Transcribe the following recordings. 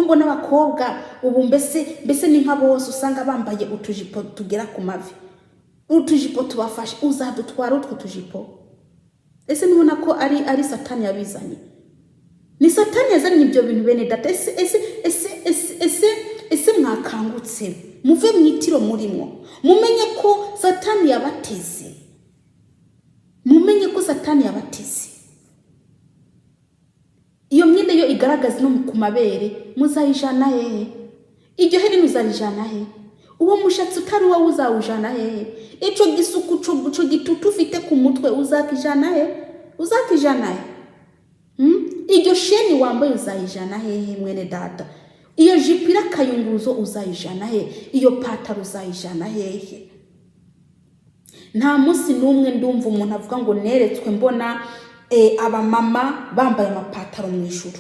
Mbona abakobwa ubu mbese ni nka bose usanga bambaye utujipo tugera ku mavi, utujipo tubafashe. Uzadutwara utwo tujipo? Ese nubona ko ari Satani yabizanye? Ni Satani yazanye ibyo bintu, bene data. Ese ese ese ese ese ese mwakangutse, muve mu itiro murimo, mumenye ko Satani yabateze, mumenye ko Satani yabateze. Iyo myenda yo igaragaza no ku mabere, muzayijana hehe? Iryo herena uzarijana he? Uwo mushatsi utari uwawe uzawujana hehe? Ico gisuku, ico gitutu ufite ku mutwe uzakijana he? Uzakijana he? Iryo sheni wambaye uzayijana hehe, mwene data? Iyo jipo iri akayunguruzo uzayijana he? Iyo pataro uzayijana hehe? Nta munsi n'umwe ndumva umuntu avuga ngo neretswe mbona abamama bambaye amapataro mu ijuru.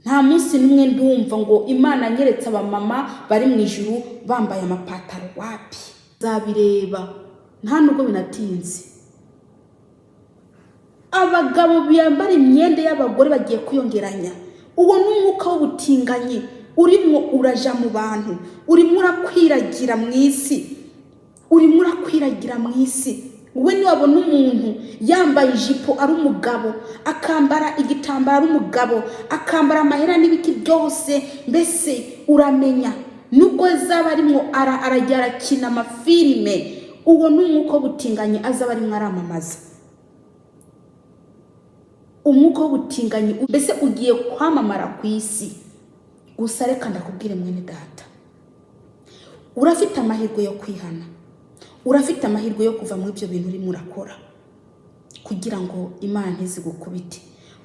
Nta munsi n'umwe ndumva ngo Imana nyeretse abamama bari mu ijuru bambaye amapataro. Wapi, zabireba nta nubwo binatinze. Abagabo bambara imyenda y'abagore bagiye kwiyongeranya. Uwo ni umwuka w'ubutinganyi urimo uraja mu bantu, urimo urakwiragira mu isi, urimo urakwiragira mu isi. Wowe niwabona umuntu yambaye ijipo ari umugabo, akambara igitambaro ari umugabo, akambara amahera n'ibiki byose, mbese uramenya nubwo zaba arimo arajya arakina amafilime, uwo ni umwuka w'ubutinganyi azaba arimo aramamaza. Umwuka w'ubutinganyi mbese ugiye kwamamara ku isi. Gusa reka ndakubwire, mwene data, urafite amahirwe yo kwihana, urafite amahirwe yo kuva muri ibyo bintu urimo urakora kugira ngo Imana ntizigukubite.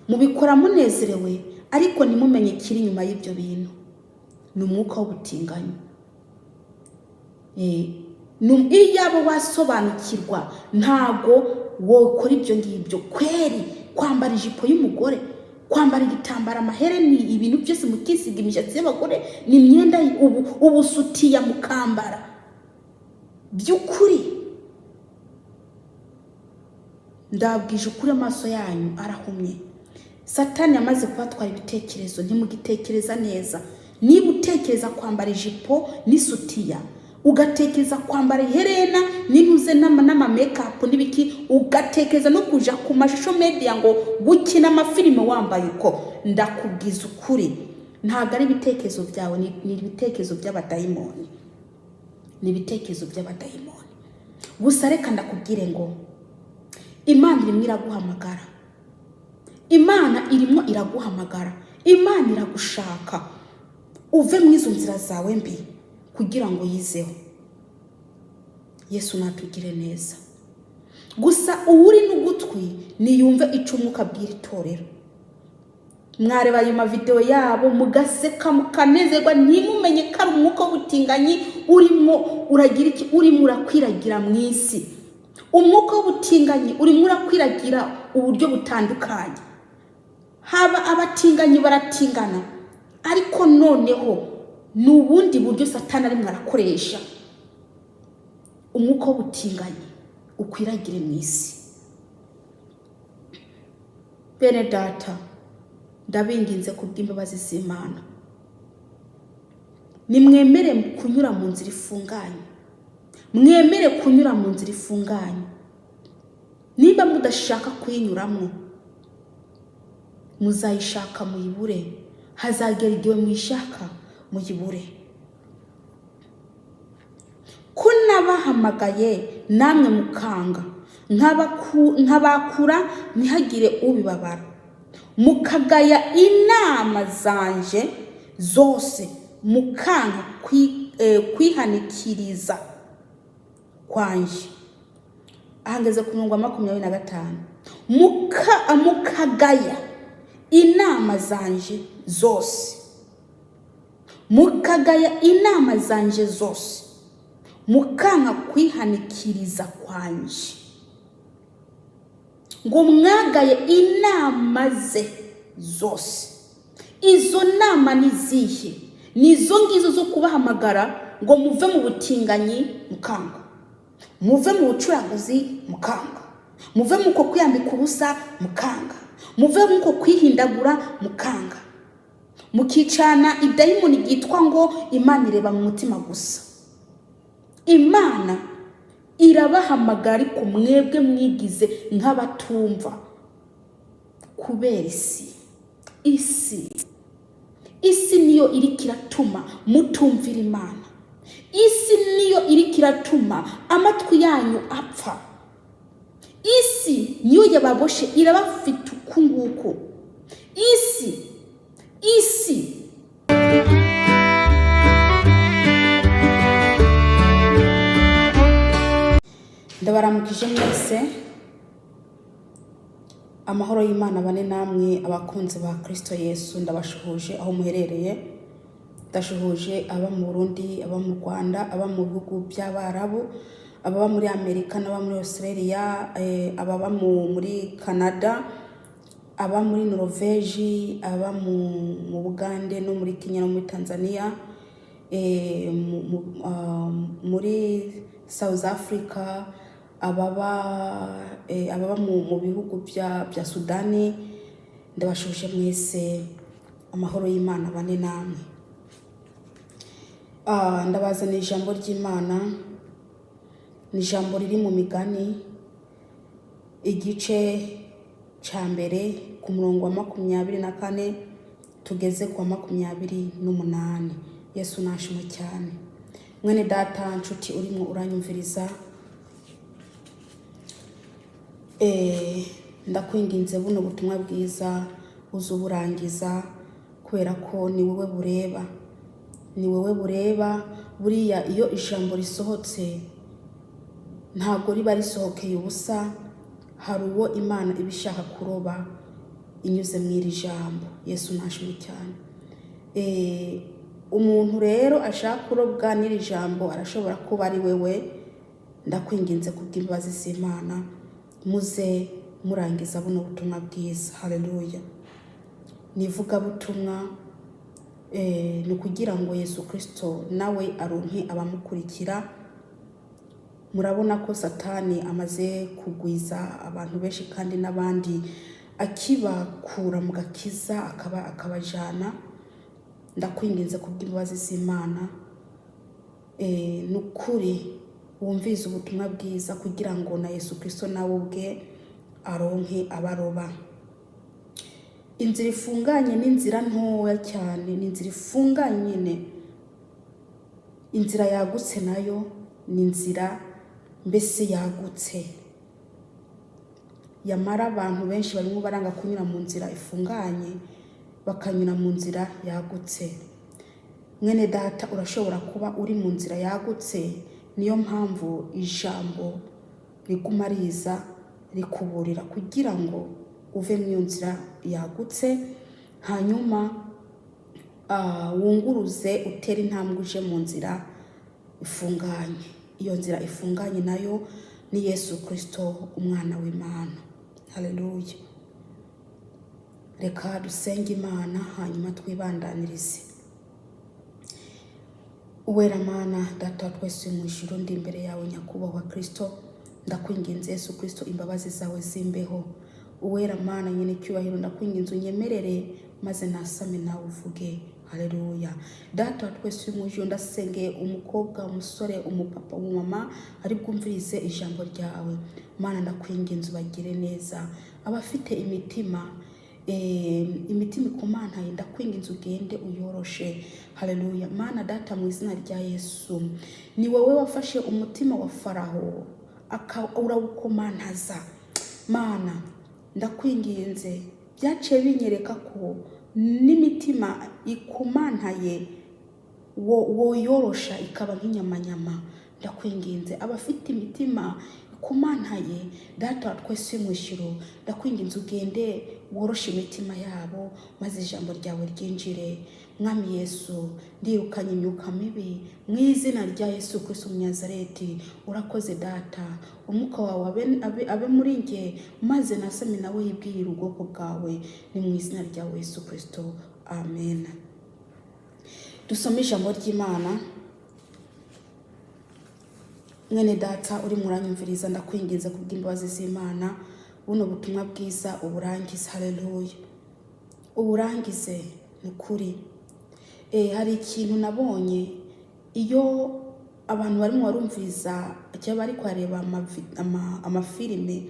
Mubikora munezerewe, ariko ntimumenye ikiri inyuma y'ibyo bintu. Ni umwuka w'ubutinganyi. Iyo yaba wasobanukirwa, ntago wokora ibyo ngibyo kweri. Kwambara ijipo y'umugore, kwambara igitambaro, amahereni, ibintu byose mukisiga, imishatsi y'abagore, ni imyenda, ubu ubusutiya mukambara. By'ukuri ndabwije ukuri, amaso yanyu arahumye. Satani yamaze kubatwara ibitekerezo, ntimugitekereza neza. Niba utekereza kwambara ijipo n'isutiya, ugatekereza kwambara iherena n'intuze n'amamekapu n'ibiki, ugatekereza no kuja ku ma social media ngo gukina amafilime wambaye uko, ndakubwiza ukuri, ntabwo ari ibitekerezo byawe, ni ibitekerezo by'abadayimoni, ni ibitekerezo by'abadayimoni. Gusa reka ndakubwire ngo Imana irimo iraguhamagara, Imana irimo iraguhamagara, Imana iragushaka. Uve mu izo nzira zawe mbi kugira ngo yizeho. Yesu natugire neza. Gusa uwuri n'ugutwi niyumve icyo umwuka abwira itorero. Mwareba ayo mavidewo yabo mugaseka, mukanezerwa, ntimumenye ko ari umwuka w'ubutinganyi urimo uragira iki? Urimo urakwiragira mu isi. Umwuka w'ubutinganyi urimo urakwiragira uburyo butandukanye. Haba abatinganyi baratingana, ariko noneho ni ubundi buryo Satani arimo arakoresha umwuka w'ubutinganyi ukwiragire mu isi. Bene data, ndabinginze kubw'imbabazi z'Imana, nimwemere kunyura mu nzira ifunganye, mwemere kunyura mu nzira ifunganye. Niba mudashaka kuyinyuramo, muzayishaka muyibure. Hazagera igihe muyishaka muyibure. Ko nabahamagaye namwe mukanga, nkabakura ntihagire ubibabara, mukagaya inama zanje zose, mukanka kwihanikiriza kwanje. Ahangeze ku murongo wa 25. Mukagaya inama zanje zose, mukagaya inama zanje zose, mukanka kwihanikiriza kwanje. Ngo mwagaye inama ze zose. Izo nama ni zihe? Ni izo ngizo zo kubahamagara ngo muve mu butinganyi, mukanga, muve mu bucuraguzi, mukanga, muve mu ko kwiyambika ubusa, mukanga, muve mu ko kwihindagura, mukanga. Mukicana idayimoni ryitwa ngo Imana ireba mu mutima gusa. Imana irabahamagara, ariko mwebwe mwigize nk'abatumva kubera isi. Isi niyo iriko iratuma mutumvira Imana. Isi niyo iriko iratuma amatwi yanyu apfa. Isi niyo yababoshe, irabafite uku nguku. Isi. Ndabaramukije mwese, amahoro y'Imana bane namwe, abakunzi ba Kristo Yesu. Ndabashuhuje aho muherereye. Ndashuhuje aba mu Burundi, aba mu Rwanda, aba mu bihugu by'Abarabu, ababa muri Amerika n'aba muri Australia, ababa muri Canada, aba muri Norvège, aba mu Bugande no muri Kenya no muri Tanzania, muri South Africa, ababa mu bihugu bya Sudani. Ndabashuje mwese, amahoro y'Imana bane namwe. Ndabazaniye ijambo ry'Imana. Ni ijambo riri mu Migani, igice cya mbere, ku murongo wa 24 tugeze ku wa 28. Yesu nashimwe cyane. Mwene data, nshuti urimo uranyumviriza, ndakwinginze, buno butumwa bwiza uzuburangiza, kubera ko ni wowe bureba, ni wowe bureba. Buriya iyo ijambo risohotse, ntabwo riba risohokeye ubusa. Hari uwo Imana iba ishaka kuroba inyuze mu iri jambo. Yesu nashimwe cyane. Umuntu rero ashaka kurobwa n'iri jambo arashobora kuba ari wewe. Ndakwinginze kubw'imbabazi z'Imana, muze murangiza buno butumwa bwiza. Haleluya! Ni ivugabutumwa, ni ukugira ngo Yesu Kristo nawe aronke abamukurikira. Murabona ko Satani amaze kugwiza abantu benshi, kandi n'abandi akibakura mu gakiza akaba akabajana. Ndakwinginze kubw'imbabazi z'Imana, ni ukuri wumvise ubutumwa bwiza, kugira ngo na Yesu Kristo nawe ubwe aronke abaroba. Inzira ifunganye ni inzira ntoya cyane, ni inzira ifunganye nyine. Inzira yagutse nayo ni inzira mbese yagutse, yamara abantu benshi barimo baranga kunyura mu nzira ifunganye, bakanyura mu nzira yagutse. Mwene data, urashobora kuba uri mu nzira yagutse. Niyo mpamvu ijambo riguma riza rikuburira kugira ngo uve mu iyo nzira yagutse, hanyuma wunguruze, utere intambwe uje mu nzira ifunganye. Iyo nzira ifunganye nayo ni Yesu Kirisito, umwana w'Imana. Haleluya! Reka dusenge Imana, hanyuma twibandanirize. Uwera Mana, Data wa twese uri mu ijuru, ndi imbere yawe, Nyakubahwa Kirisito. Ndakwinginze Yesu Kirisito, imbabazi zawe zimbeho. Uwera Mana nyine icyubahiro, ndakwinginze unyemerere maze nasame nawe uvuge. Haleluya! Data wa twese uri mu ijuru, ndasengeye umukobwa, umusore, umupapa, umumama ari bwumvirize ijambo ryawe. Mana, ndakwinginze ubagire neza. Abafite imitima ikomantaye, ndakwinginze ugende uyoroshe. Haleluya! Mana Data, mu izina rya Yesu, ni wowe wafashe umutima wa Faraho urawukomantaza. Mana, ndakwinginze, byaciye binyereka ko n'imitima ikomantaye woyorosha ikaba nk'inyamanyama. Ndakwinginze, abafite imitima ikomantaye, Data wa twese uri mu ijuru, ndakwinginze ugende woroshe imitima yabo, maze ijambo ryawe ryinjire. Mwami Yesu, ndirukanye imyuka mibi mu izina rya Yesu Kristo Umunyazareti. Urakoze Data, umwuka wawe abe muri njye, maze nasame nawe yibwirire ubwoko bwawe. Ni mu izina ryawe Yesu Kristo, amen. Dusome ijambo ry'Imana. Mwene data uri muranyumviriza, ndakwinginze kubw'imbabazi z'Imana, buno butumwa bwiza uburangize. Haleluya! Uburangize. Ni ukuri. Hari ikintu nabonye iyo abantu barimo barumviriza cyangwa bari kureba amafilime,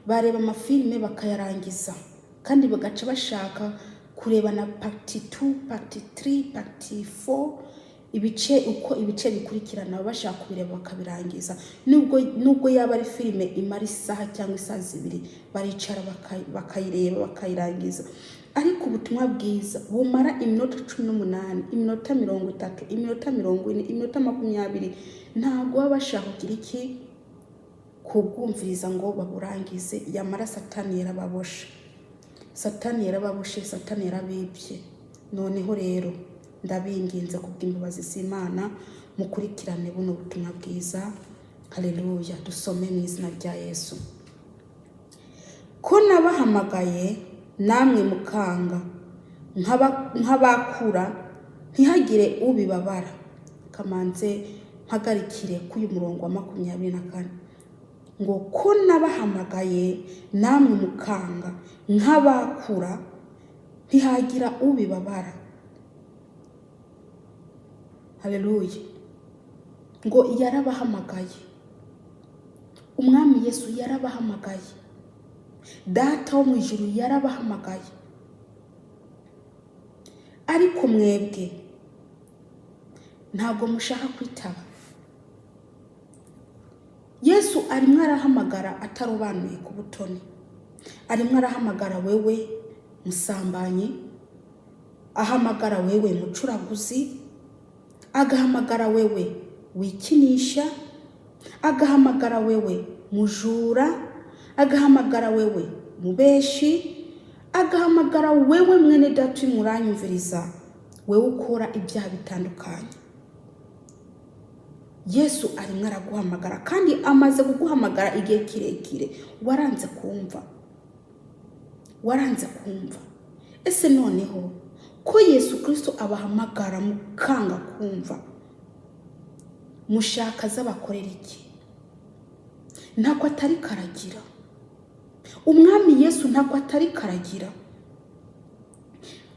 bareba amafilime bakayarangiza kandi bagaca bashaka kureba na part 2, part 3, part 4, ibice uko ibice bikurikirana, baba bashaka kubireba bakabirangiza. Nubwo yaba ari filime imara isaha cyangwa isaha 2, baricara bakayireba bakayirangiza. Ariko ubutumwa bwiza bumara iminota 18, iminota 30, iminota 40, iminota 20, ntabwo baba bashaka kugira iki kubwumviriza ngo baburangize. Yamara Satani yarababoshe, Satani yarababoshe, Satani yarabibye. Noneho rero ndabinginze kubw'imbabazi z'Imana, mukurikirane buno butumwa bwiza. Haleluya! Dusome mu izina rya Yesu. Ko nabahamagaye namwe mukanga, nk'abakura ntihagire ubibabara. Kamanze mpagarikire k'uyu murongo wa 24, ngo ko nabahamagaye namwe mukanga, nk'abakura ntihagira ubibabara. Haleluya! Ngo yarabahamagaye, Umwami Yesu yarabahamagaye, Data wo mu ijuru yarabahamagaye, ariko mwebwe ntabwo mushaka kwitaba. Yesu arimo arahamagara atarobanuye ku butoni, arimo arahamagara wewe musambanyi, ahamagara wewe mucuraguzi, agahamagara wewe wikinisha, agahamagara wewe mujura, agahamagara wewe mubeshi, agahamagara wewe mwene data urimo uranyumviriza, wewe ukora ibyaha bitandukanye. Yesu arimo araguhamagara kandi amaze kuguhamagara igihe kirekire, waranze kumva, waranze kumva. Ese noneho ko Yesu Kirisito abahamagara mukanga kumva, mushaka azabakorera iki? Ntabwo atari karagira Umwami Yesu, ntabwo atari karagira,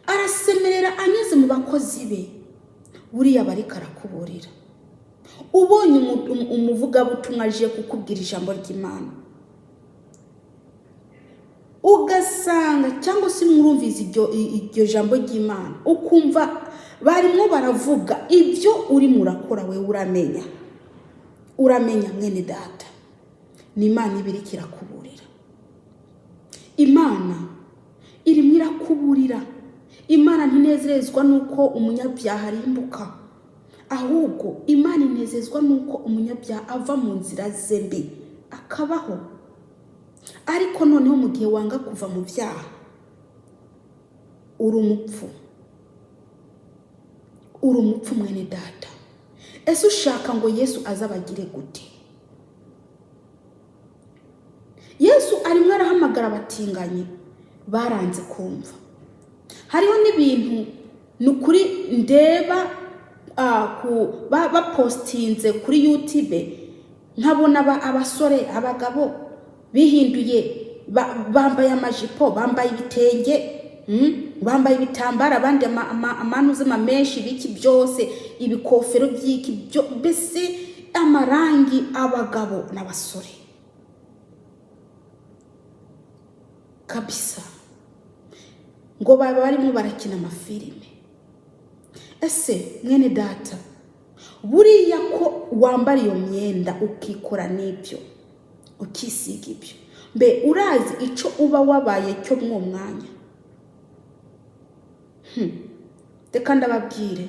arasemerera anyuze mu bakozi be. Buriya bari karakuburira. Ubonye umuvugabutumwa aje kukubwira ijambo ry'Imana, ugasanga cyangwa se mwurumviza iryo jambo ry'Imana, ukumva barimo baravuga ibyo urimo urakora, wewe uramenya, uramenya mwene data, ni Imana iba iriko irakuburira. Imana irimo irakuburira. Imana ntinezezwa n'uko umunyabyaha arimbuka, ahubwo Imana inezezwa n'uko umunyabyaha ava mu nzira ze mbi akabaho. Ariko noneho mu gihe wanga kuva mu byaha, uri umupfu, uri umupfu mwene data. Ese ushaka ngo Yesu azabagire gute? Yesu arimo arahamagara abatinganyi, baranze kumva. Hariho n'ibintu ni ukuri ndeba bapostinze kuri YouTube, nkabona abasore, abagabo bihinduye, bambaye amajipo, bambaye ibitenge, bambaye ibitambaro, abandi amanuzema menshi, ibiki byose, ibikofero by'iki byo, mbese amarangi, abagabo n'abasore kabisa, ngo baba barimo barakina amafilime. Ese mwene data, buriya ko wambara iyo myenda, ukikora n'ibyo, ukisiga ibyo, mbe urazi icyo uba wabaye cyo mw'uwo mwanya? Reka ndababwire,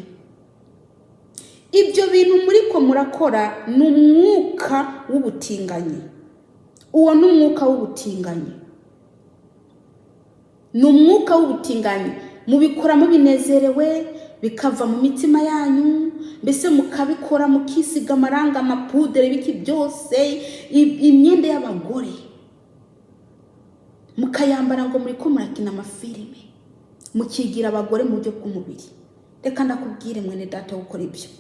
ibyo bintu muri ko murakora ni umwuka w'ubutinganyi. Uwo ni umwuka w'ubutinganyi, ni umwuka w'ubutinganyi. Mubikora mubinezerewe, bikava mu mitima yanyu, mbese mukabikora, mukisiga amaranga, amapudere, ibiki byose, imyenda y'abagore mukayambara, ngo muri ko murakina amafilime, mukigira abagore mu buryo bw'umubiri. Reka ndakubwire mwene data, gukora ibyo,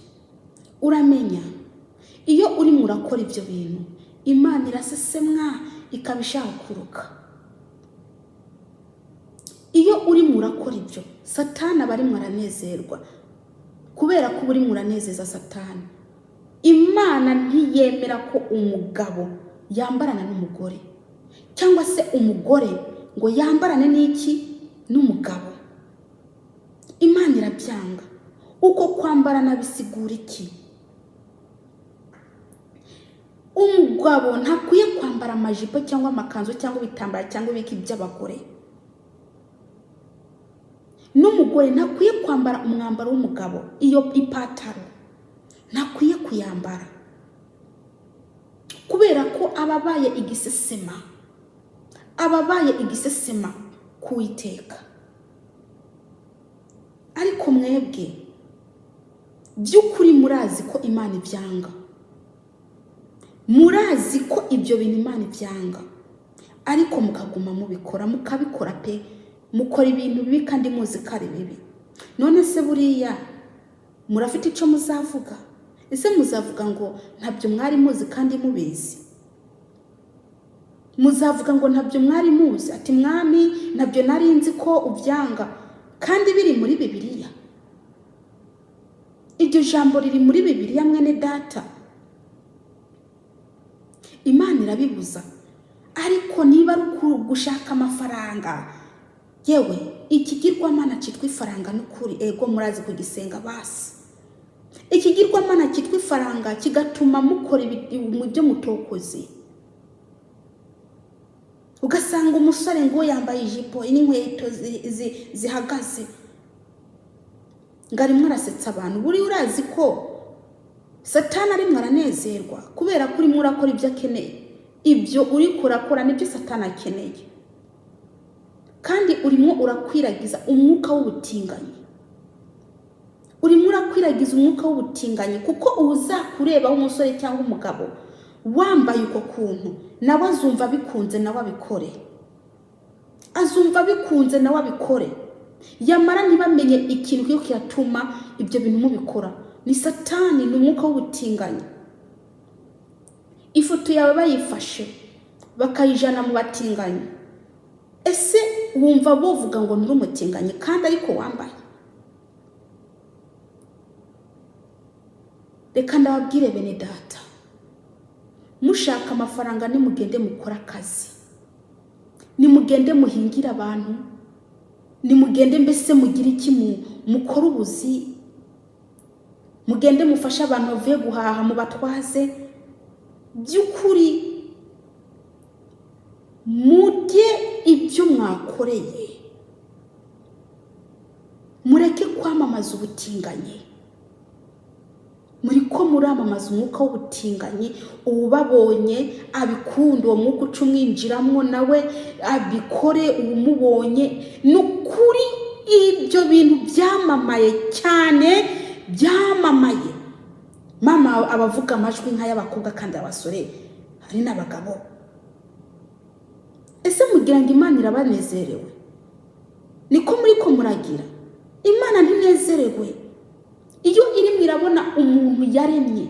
uramenya iyo urimo urakora ibyo bintu, Imana irasesemwa ikaba ishaka kuruka. Iyo urimo urakora ibyo Satani aba arimo aranezerwa kubera ko uba urimo uranezeza Satani. Imana ntiyemera ko umugabo yambarana n'umugore, cyangwa se umugore ngo yambarane n'iki? N'umugabo. Imana irabyanga. Uko kwambarana bisigura iki? Umugabo ntakwiye kwambara amajipo cyangwa amakanzu cyangwa ibitambaro cyangwa ibiki by'abagore, n'umugore ntakwiye kwambara umwambaro w'umugabo, iyo ipataro ntakwiye kuyambara, kubera ko aba abaye igisesema, aba abaye igisesema ku Uwiteka. Ariko mwebwe by'ukuri murazi ko Imana ibyanga, murazi ko ibyo bintu Imana ibyanga, ariko mukaguma mubikora, mukabikora pe, mukora ibintu bibi kandi muzi ko ari bibi. None se buriya murafite icyo muzavuga? Ese muzavuga ngo ntabyo mwari muzi kandi mubizi? Muzavuga ngo ntabyo mwari muzi? Ati mwami, ntabyo nari nzi ko ubyanga, kandi biri muri Bibiliya. Iryo jambo riri muri Bibiliya, mwene data. Imana irabibuza, ariko niba ari gushaka amafaranga, yewe ikigirwamana cyitwa ifaranga n'ukuri, ego murazi kugisenga basi. Ikigirwamana cyitwa ifaranga kigatuma mukora mu byo mutokoze. Ugasanga umusore ngo yambaye ijipo n'inkweto zihagaze, ngo arimo arasetsa abantu. Buriya urazi ko Satani arimo aranezerwa kubera ko urimo urakora ibyo akeneye. Ibyo uri kurakora nibyo Satani akeneye, kandi urimo urakwiragiza umwuka w'ubutinganyi. Urimo urakwiragiza umwuka w'ubutinganyi, kuko uzakurebaho umusore cyangwa umugabo wambaye uko kuntu, nawe azumva bikunze, nawe abikore. Azumva bikunze, nawe abikore. Yamara ntibamenye ikintu kiyo kiratuma ibyo bintu mubikora. Ni Satani, ni umwuka w'ubutinganyi. Ifoto yawe bayifashe bakayijana mu batinganyi, ese wumva bovuga ngo nturi umutinganyi kandi ariko wambaye? Reka ndababwire bene data, mushaka amafaranga nimugende mukore akazi, nimugende muhingire abantu, nimugende mbese mugire iki, mukore ubuzi, mugende mufashe abantu bavuye guhaha, mubatwaze. By'ukuri murye ibyo mwakoreye, mureke kwamamaza ubutinganyi. Muri ko muramamaza umwuka w'ubutinganyi, uwubabonye abikunda, uwo mwuka uca umwinjiramo nawe abikore, uwumubonye. Ni ukuri ibyo bintu byamamaye cyane, byamamaye. Mama abavuga amajwi nk'ay'abakobwa kandi abasore hari n'abagabo. Ese mugira ngo Imana irabanezerewe? Niko muri ko muragira? Imana ntinezerewe iyo irimo irabona umuntu yaremye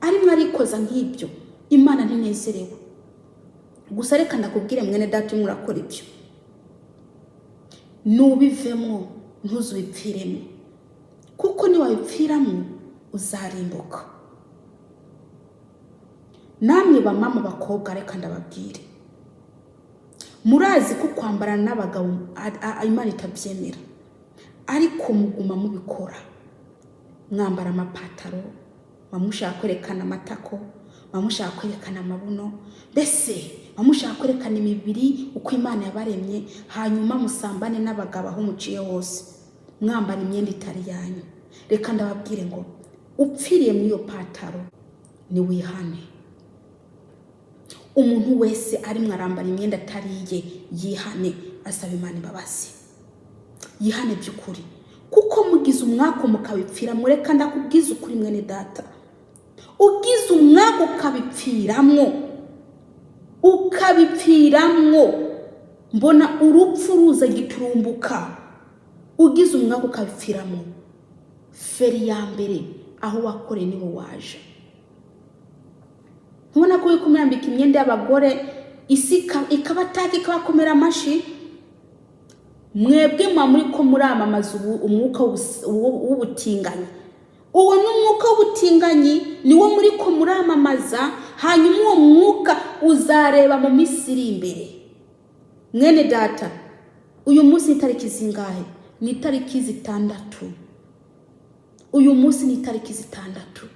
arimo arikoza nk'ibyo. Imana ntinezerewe. Gusa reka ndakubwire mwene data, urimo urakora ibyo, nubivemo, ntuzubipfiremo, kuko niwabipfiramo uzarimbuka. Namwe bamama bakobwa, reka ndababwire, murazi ko kwambarana n'abagabo Imana itabyemera, ariko muguma mubikora. Mwambara amapataro, mushaka kwerekana amatako, mushaka kwerekana amabuno, mbese mushaka kwerekana imibiri uko Imana yabaremye, hanyuma musambane n'abagabo aho muciye hose, mwambara imyenda itari yanyu. Reka ndababwire ngo upfiriye muri iyo pataro niwihane. Umuntu wese arimo arambara imyenda atari iye yihane, asaba Imana imbabazi, yihane by'ukuri, kuko mugize umwaku mukabipfiramo. Reka ndakubwiza ukuri mwene data, ugize umwaku ukabipfiramwo, ukabipfiramwo, mbona urupfu ruza giturumbuka. Ugize umwaku ukabipfiramo, feri ya mbere aho wakoreye niho waje. Ntubona ko uri kumwambika imyenda y'abagore, isi ikabataka, ikabakomera amashyi? Mwebwe muba muri ko muramamaza umwuka w'ubutinganyi. Uwo ni umwuka w'ubutinganyi, niwo muri ko muramamaza. Hanyuma uwo mwuka uzareba mu minsi iri imbere. Mwene data, uyu munsi ni itariki zingahe? Ni itariki 6. Uyu munsi ni itariki 6.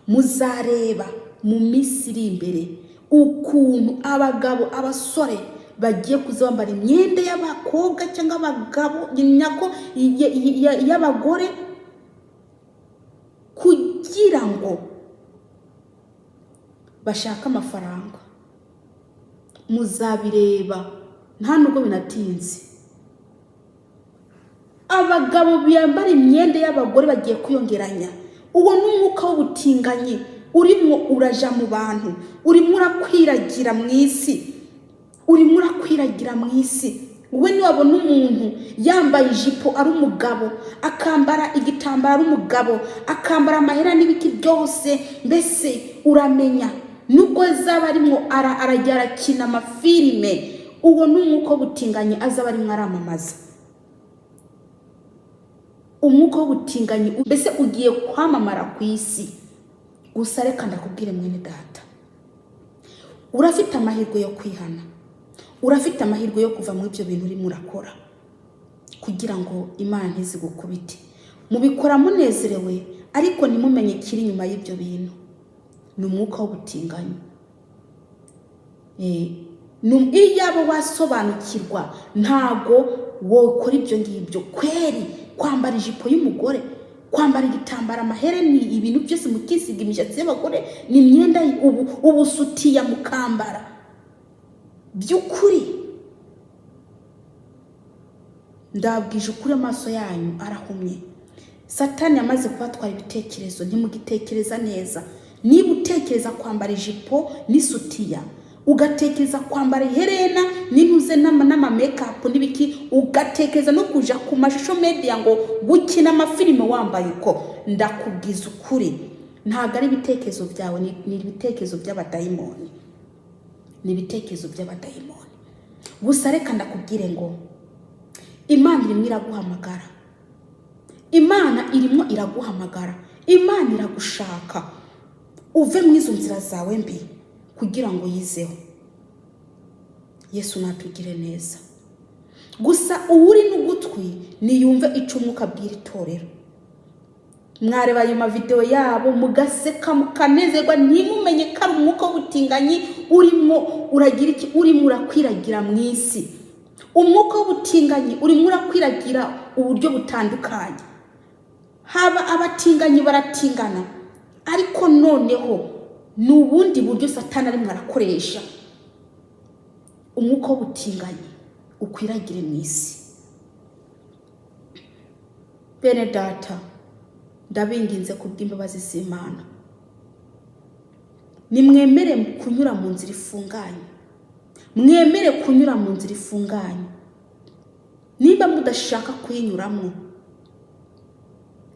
Muzareba mu minsi iri imbere ukuntu abagabo, abasore bagiye kuza bambara imyenda y'abakobwa cyangwa abagabo, nyako y'abagore, kugira ngo bashake amafaranga. Muzabireba, nta nubwo binatinze. Abagabo bambara imyenda y'abagore bagiye kwiyongeranya. Uwo ni umwuka w'ubutinganyi urimo uraja mu bantu, urimo urakwiragira mu isi, urimo urakwiragira mu isi. Wowe niwabona umuntu yambaye ijipo ari umugabo, akambara igitambaro ari umugabo, akambara amahera n'ibiki byose, mbese uramenya nubwo azaba arimo arajya arakina amafilime, uwo ni umwuka w'ubutinganyi azaba arimo aramamaza. Umwuka w'ubutinganyi mbese ugiye kwamamara ku isi. Gusa reka ndakubwire mwene data, urafite amahirwe yo kwihana, urafite amahirwe yo kuva muri ibyo bintu urimo urakora, kugira ngo Imana ntizigukubite. Mubikora munezerewe, ariko ntimumenye ikiri inyuma y'ibyo bintu. Ni umwuka w'ubutinganyi. Iyo wasobanukirwa, ntago wokora ibyo ngibyo kweri. Kwambara ijipo y'umugore, kwambara igitambaro, amahereni, ibintu byose mukisiga, imishatsi y'abagore, ni imyenda, ubusutiya mukambara. By'ukuri ndabwije ukuri, amaso yanyu arahumye. Satani yamaze kubatwara ibitekerezo, ntimugitekereza neza. Niba utekereza kwambara ijipo n'isutiya, ugatekereza kwambara iherena n'intuze n'amamekapu n'ibiki, ugatekereza no kuja ku ma social media ngo gukina amafilime wambaye uko, ndakubwiza ukuri, ntabwo ari ibitekerezo byawe, ni ibitekerezo by'abadayimoni, ni ibitekerezo by'abadayimoni. Gusa reka ndakubwire ngo Imana irimo iraguhamagara, Imana irimo iraguhamagara, Imana iragushaka. Uve mu izo nzira zawe mbi kugira ngo yizeho. Yesu natugire neza. Gusa uwuri n'ugutwi niyumve icyo umwuka abwira itorero. Mwareba ayo mavidewo yabo mugaseka, mukanezerwa, ntimumenye ko ari umwuka w'ubutinganyi urimo uragira iki, urimo urakwiragira mu isi. Umwuka w'ubutinganyi urimo urakwiragira uburyo butandukanye. Haba abatinganyi baratingana, ariko noneho ni ubundi buryo Satani arimo arakoresha umwuka w'ubutinganyi ukwiragire mu isi. Bene data, ndabinginze kubw'imbabazi z'Imana, nimwemere kunyura mu nzira ifunganye, mwemere kunyura mu nzira ifunganye. Niba mudashaka kuyinyuramo,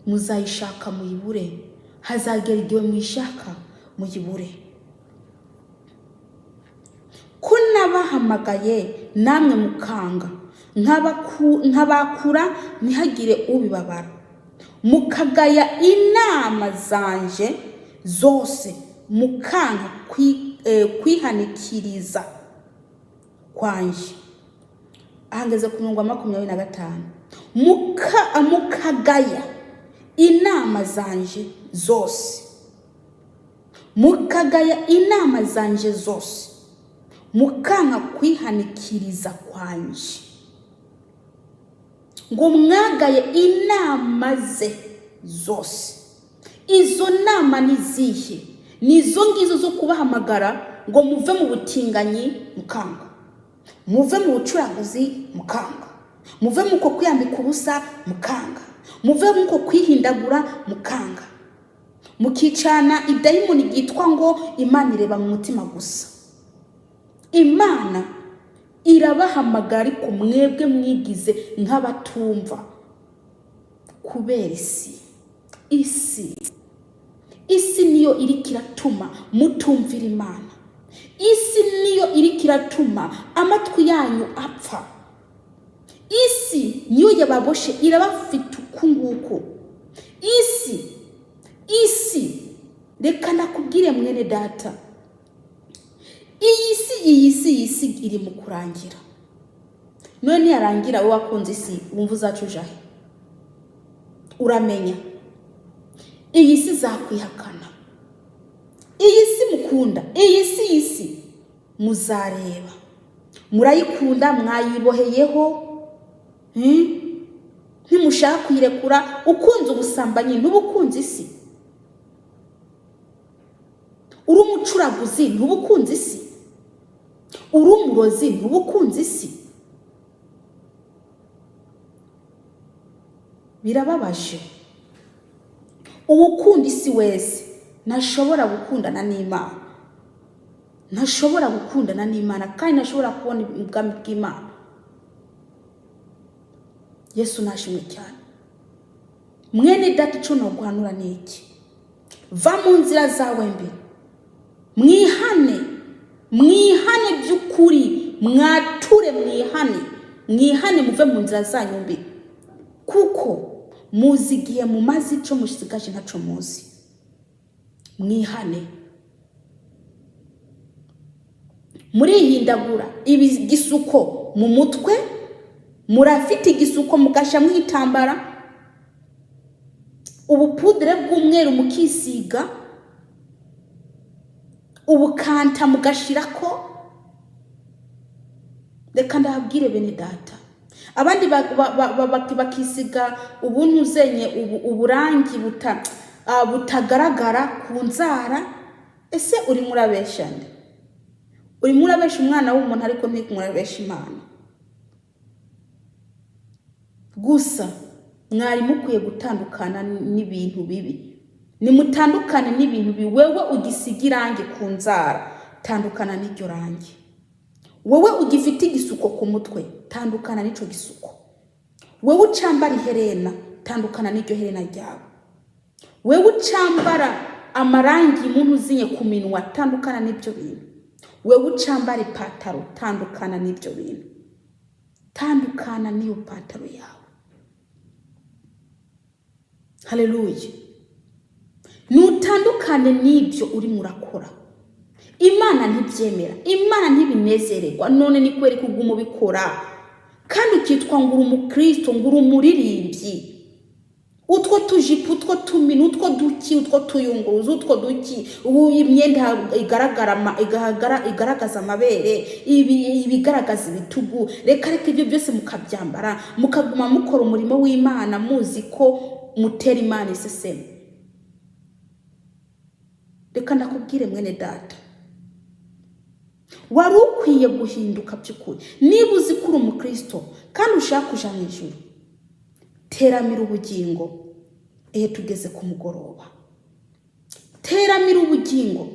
muzayishaka muyibure. Hazagera igihe muyishaka muyibure. Ko nabahamagaye namwe mukanga, nkabakura ntihagire ubibabara, mukagaya inama zanje zose, mukanga kwihanikiriza kwanje. Ahangeze ku murongo wa 25. Mukagaya inama zanje zose, mukagaya inama zanje zose, mukanga kwihanikiriza kwanje. Ngo mwagaye inama ze zose. Izo nama ni zihe? Ni izo ngizo zo kubahamagara ngo muve mu butinganyi, mukanga, muve mu bucuraguzi, mukanga, muve mu ko kwiyambika ubusa, mukanga, muve mu ko kwihindagura, mukanga, mukicana idayimoni ryitwa ngo Imana ireba mu mutima gusa. Imana irabahamagara, ariko mwebwe mwigize nk'abatumva kubera isi. Isi niyo iriko iratuma mutumvira Imana. Isi niyo iriko iratuma amatwi yanyu apfa. Isi niyo yababoshe, irabafite uku nguku. Isi, reka nakubwire mwene data, iyi si, iyi si, iyi si iri mu kurangira. None niyarangira, wowe wakunze isi, wumva uzaca ujahe? Uramenya iyi si izakwihakana. Iyi si mukunda, iyi si, iyi si muzareba, murayikunda, mwayiboheyeho, Ntimushaka kuyirekura. Ukunze ubusambanyi ntuba ukunze isi? Uri umucuraguzi ntuba ukunze isi? Uri umurozi ntuba ukunze isi? Birababaje. Uwukunda isi wese ntashobora gukundana n'Imana, ntashobora gukundana n'Imana, kandi ntashobora kubona ubwami bw'Imana. Yesu nashimwe cyane. Mwene data, icyo noguhanura ni iki? Va mu nzira zawe mbi, mwihane, mwihane by'ukuri, mwature, mwihane, mwihane, muve mu nzira zanyu mbi, kuko muzi igihe mumaze, icyo musigaje ntaco muzi. Mwihane. Murihindagura igisuko mu mutwe, murafite igisuko mugasha mwitambara ubupudire bw'umweru, mukisiga ubukanta mugashirako. Reka ndababwire bene data, abandi bakisiga ubuntu zenye uburangi butagaragara ku nzara. Ese urimo urabesha nde? Urimo urabesha umwana w'umuntu, ariko ntimurabesha Imana. Gusa mwari mukwiye gutandukana n'ibintu bibi. Nimutandukane n'ibintu bibi. Wewe ugisiga irangi ku nzara, tandukana n'iryo rangi. Wowe ugifite igisuko ku mutwe, tandukana n'ico gisuko. Wewe ucambara iherena, tandukana n'iryo herena ryawe. Wewe ucambara amarangi muntu uzinye ku minwa, tandukana n'ibyo bintu. Wewe ucambara ipataro, tandukana n'ibyo bintu, tandukana n'iyo pataro yawe. Haleluya! Nutandukane n'ibyo urimo urakora. Imana ntibyemera, Imana ntibinezererwa. None ni kubera ko uguma ubikora kandi ukitwa ngo uri umukristo, ngo uri umuririmbyi? Utwo tujipo, utwo tumini, utwo duki, utwo tuyunguruzo, utwo duki, ubu imyenda igaragaza amabere, ibigaragaza ibitugu, reka reka, ibyo byose mukabyambara, mukaguma mukora umurimo w'Imana muzi ko mutera Imana iseseme. Reka ndakubwire mwene data, wari ukwiye guhinduka by'ukuri. Niba uzi ko uri umukristo kandi ushaka kuja mu ijuru, teramira ubugingo. Iyo tugeze ku mugoroba, teramira ubugingo,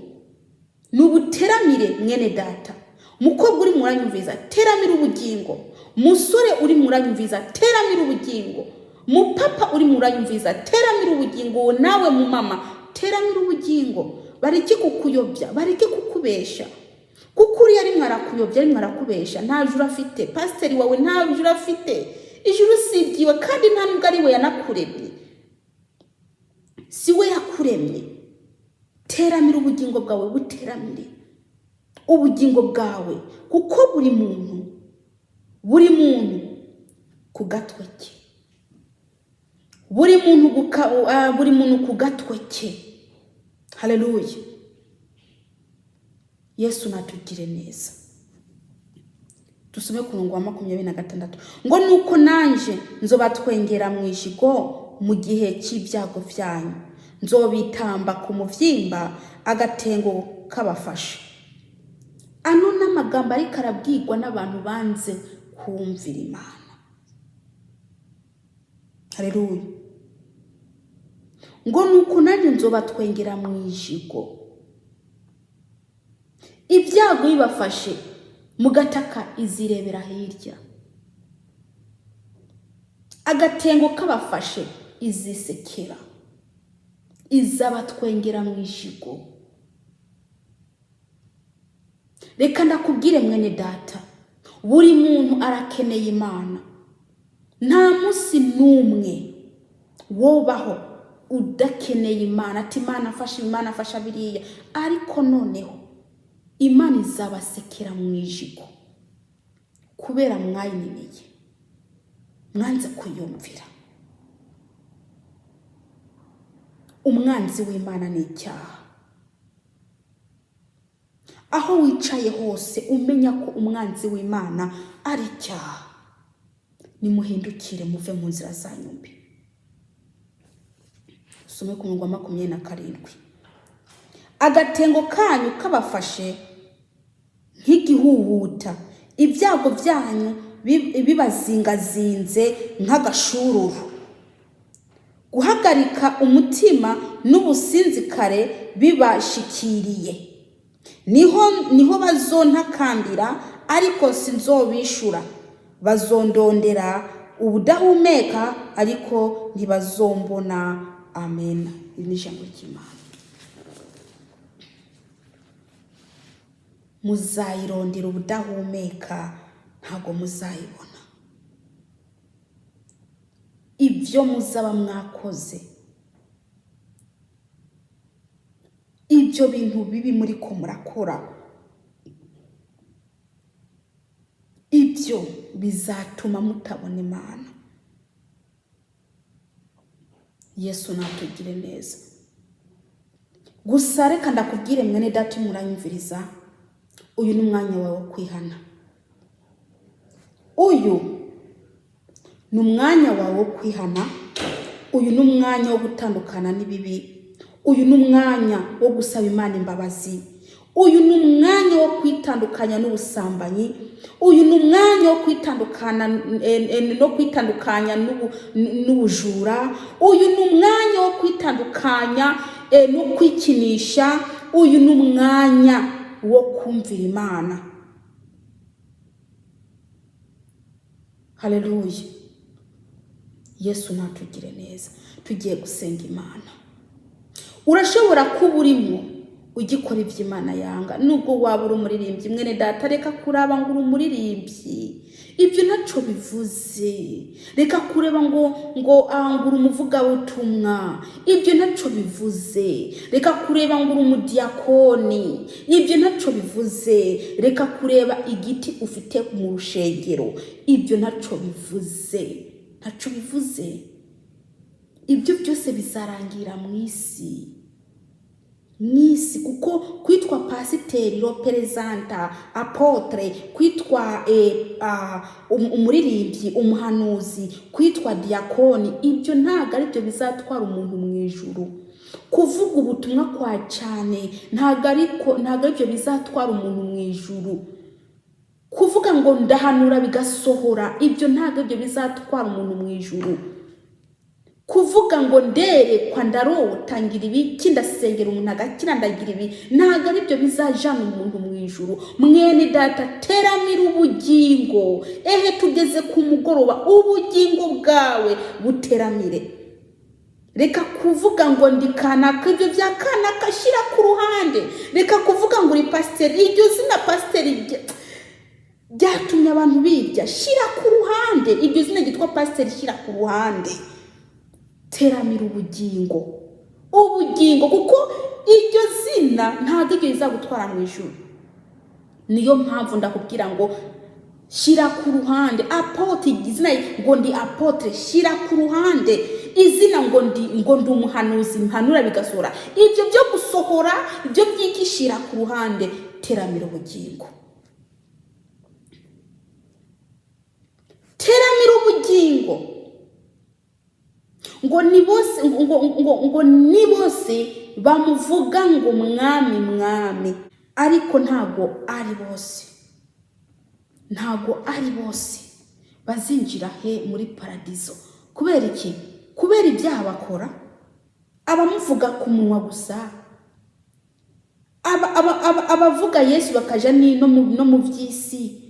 nubuteramire mwene data. Mukobwa uri muranyumviza, teramira ubugingo. Musore uri muranyumviza, teramira ubugingo. Mupapa uri muranyumviza, teramira ubugingo. Nawe mumama, teramira ubugingo. Bareke kukuyobya, bareke kukubesha, kuko uriya arimwo arakuyobya, arimwo arakubesha, nta juru afite. Pasiteri wawe nta juru afite, ijuru si iryiwe, kandi nta nubwo ari we yanakuremye, si we yakuremye. Teramira ubugingo bwawe, buteramire ubugingo bwawe, kuko buri muntu, buri muntu ku gatwe ke, buri muntu buri muntu ku gatwe ke. Haleluya! Yesu natugire neza. Dusome ku murongo wa 26 ngo: "Nuko nanje nzobatwengera mu ijigo mu gihe cy'ibyago byanyu, nzobitamba ku muvyimba agatengo kabafashe." Ano n'amagambo ariko arabwirwa n'abantu banze kumvira Imana. Haleluya! Ngo: "Nuko nanjye nzobatwengera mu ijigo." Ibyago bibafashe mugataka, izirebera hirya. Agatengo kabafashe, izisekera, izabatwengera mu ijigo. Reka ndakubwire mwene data, buri muntu arakeneye Imana. Nta munsi n'umwe wobaho udakeneye Imana, ati Imana afasha, Imana afasha biriya. Ariko noneho Imana izabasekera mu ijigo kubera mwayininiye, mwanze kuyumvira. Umwanzi w'Imana ni icyaha. Aho wicaye hose umenya ko umwanzi w'Imana ari icyaha. Nimuhindukire muve mu nzira zanyu mbi. Usome ku murongo wa 27. Agatengo kanyu kabafashe nk'igihuhuta, ibyago byanyu bibazingazinze nk'agashururu. Guhagarika umutima n'ubusinzikare bibashikiriye. Niho bazontakambira, ariko sinzobishura, bazondondera ubudahumeka, ariko ntibazombona. Amen. Iri ni ijambo ry'Imana. Muzayirondera ubudahumeka, ntabwo muzayibona. Ibyo muzaba mwakoze, ibyo bintu bibi muri ko murakora, ibyo bizatuma mutabona Imana. Yesu natugire neza. Gusa reka ndakubwire mwene data muranyumviriza, uyu ni umwanya wawe wo kwihana. Uyu ni umwanya wawe wo kwihana, uyu ni umwanya wo gutandukana n'ibibi, uyu ni umwanya wo gusaba Imana imbabazi, uyu ni umwanya wo kwitandukanya n'ubusambanyi, uyu ni umwanya wo kwitandukana no kwitandukanya n'ubujura, uyu ni umwanya wo kwitandukanya no kwikinisha, uyu ni umwanya wo kumvira Imana. Haleluya. Yesu natugire neza. Tugiye gusenga Imana. Urashobora kuba urimo ugikora ibyo Imana yanga, nubwo waba uri umuririmbyi. Mwene data, reka kuraba ngo uri umuririmbyi, ibyo ntacyo bivuze. Reka kureba ngo uri umuvugabutumwa, ibyo ntacyo bivuze. Reka kureba ngo uri umudiyakoni, ibyo ntacyo bivuze. Reka kureba igiti ufite mu rushengero, ibyo ntacyo bivuze, ntacyo bivuze. Ibyo byose bizarangira mu isi, mu isi, kuko kwitwa pasiteri, roperezanta, apotre, kwitwa umuririmbyi, umuhanuzi, kwitwa diyakoni, ibyo ntabwo ari byo bizatwara umuntu mu ijuru. Kuvuga ubutumwa kwa cyane ntabwo ari byo bizatwara umuntu mu ijuru. Kuvuga ngo ndahanura bigasohora, ibyo ntabwo ari byo bizatwara umuntu mu ijuru. Kuvuga ngo nderekwa, ndarota, ngira ibiki, ndasengera umuntu agakira, ndagira ibi, ntabwo ari byo bizajana umuntu mu ijuru. Mwene data, teramira ubugingo. Ehe, tugeze ku mugoroba, ubugingo bwawe buteramire. Reka kuvuga ngo ndi kanaka, ibyo bya kanaka shyira ku ruhande. Reka kuvuga ngo uri pasiteri, iryo zina pasiteri ryatumye abantu birya, shyira ku ruhande. Iryo zina ryitwa pasiteri shyira ku ruhande. Teramira ubugingo, ubugingo, kuko iryo zina ntabwo iryo rizagutwara mu ijuru. Niyo mpamvu ndakubwira ngo shyira ku ruhande apotre, izina ngo ndi apotre, shyira ku ruhande. Izina ngo ndi umuhanuzi, mpanura bigasohora. Ibyo byo gusohora, ibyo byigishira ku ruhande. Teramira ubugingo, teramira ubugingo. Ngo ni bose, ngo ni bose bamuvuga ngo mwami mwami, ariko ntago ari bose, ntago ari bose bazinjira he muri paradizo. Kubera iki? Kubera ibyaha bakora. Abamuvuga ku munwa gusa, abavuga Yesu bakaja no mu by'isi.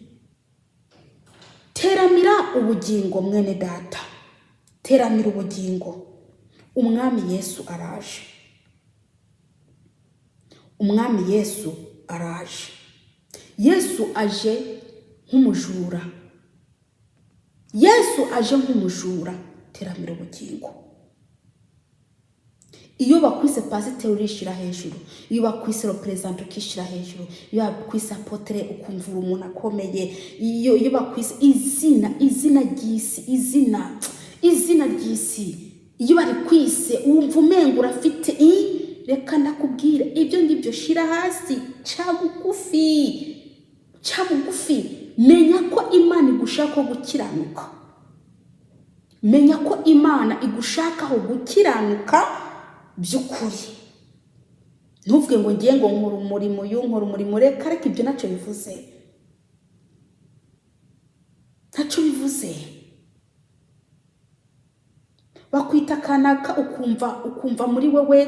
Teramira ubugingo mwene data, teramira ubugingo. Umwami Yesu araje, Umwami Yesu araje. Yesu aje nk'umujura. Yesu aje nk'umujura, teramira ubugingo. Iyo bakwise pasiteri urishyira hejuru, iyo bakwise reperezanta ukishyira hejuru, iyo bakwise apôtre ukumva uri umuntu akomeye, iyo bakwise izina, izina ry'isi, izina ry'isi, iyo barikwise wumva umenga urafite i. Reka ndakubwira, ibyo ngibyo shira hasi, ca bugufi, ca bugufi. Menya ko Imana igushakaho gukiranuka, menya ko Imana igushakaho gukiranuka by'ukuri. Ntuvuge ngo ngiye ngo nkora umurimo uyu, nkora umurimo. Reka reka, ibyo ntacyo bivuze, ntacyo bivuze. Bakwita kanaka ukumva muri wowe,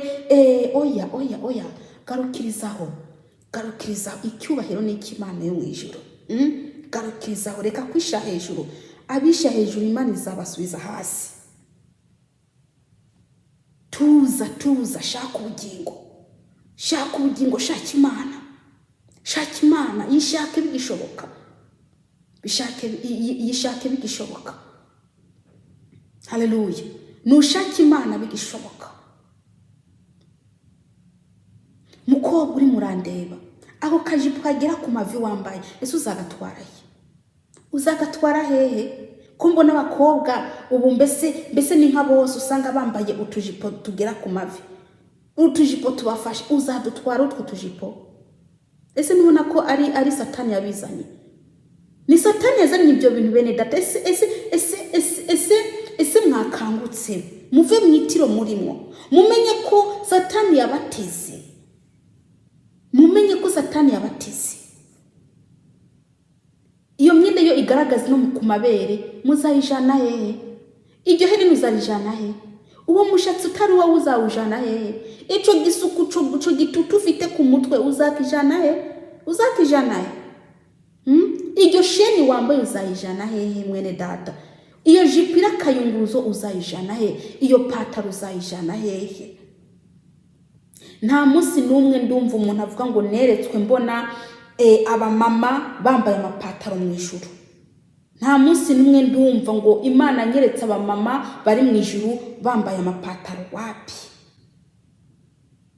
oya, oya, oya, garukirizaho, garukirizaho. Icyubahiro ni icy'Imana yo mu ijuru. Garukirizaho, reka kwishyira hejuru. Abishyira hejuru Imana izabasubiza hasi. Tuza, tuza, shaka ubugingo, shaka ubugingo, shaka Imana, shaka Imana, yishake bigishoboka, bishake, yishake bigishoboka. Haleluya! Nushake Imana bigishoboka. Mukobwa uri murandeba, ako kajipo kagera ku mavi wambaye, ese uzagatwara he? Uzagatwara hehe? Ko mbona abakobwa ubu mbese ni nka bose usanga bambaye utujipo tugera ku mavi, utujipo tubafashe, uzadutwara utwo tujipo? Ese nubona ko ari Satani yabizanye? Ni Satani yazanye ibyo bintu, bene data. Ese ese ese ese ese ese mwakangutse, muve mu itiro murimo, mumenye ko Satani yabateze, mumenye ko Satani yabateze. Iyo myenda yo igaragaza no ku mabere muzayijana hehe? Iryo herena uzarijana he? Uwo mushatsi utari uwawe uzawujana hehe? Ico gisuku, ico gitutu ufite ku mutwe uzakijana he? Uzakijana he? Iryo sheni wambaye uzayijana hehe, mwene data? Iyo jipo iri akayunguruzo uzayijana he? Iyo pataro uzayijana hehe? Nta munsi n'umwe ndumva umuntu avuga ngo neretswe mbona abamama bambaye amapataro mu ijuru. Nta munsi n'umwe ndumva ngo Imana nyeretse abamama bari mu ijuru bambaye amapataro. Wapi!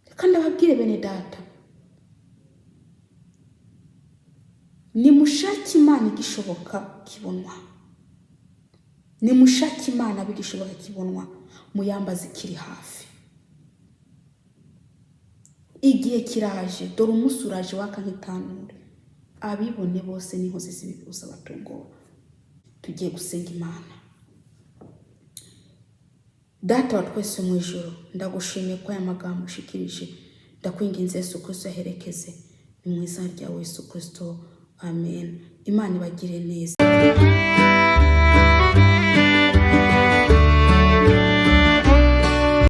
Reka ndababwire, bene data, nimushake Imana igishoboka kibonwa, nimushake Imana bigishoboka kibonwa, muyambaze ikiri hafi. Igihe kiraje, dore umunsi uraje waka nk'itanure, abibone bose n'inkozi z'ibibi uzabatungura. Tugiye gusenga Imana. Data wa twese mu ijuru, ndagushimiye ko aya magambo ushikirije. Ndakwinginze Yesu Kristo aherekeze. Ni mu izina rya Yesu Kristo, amen. Imana ibagire neza.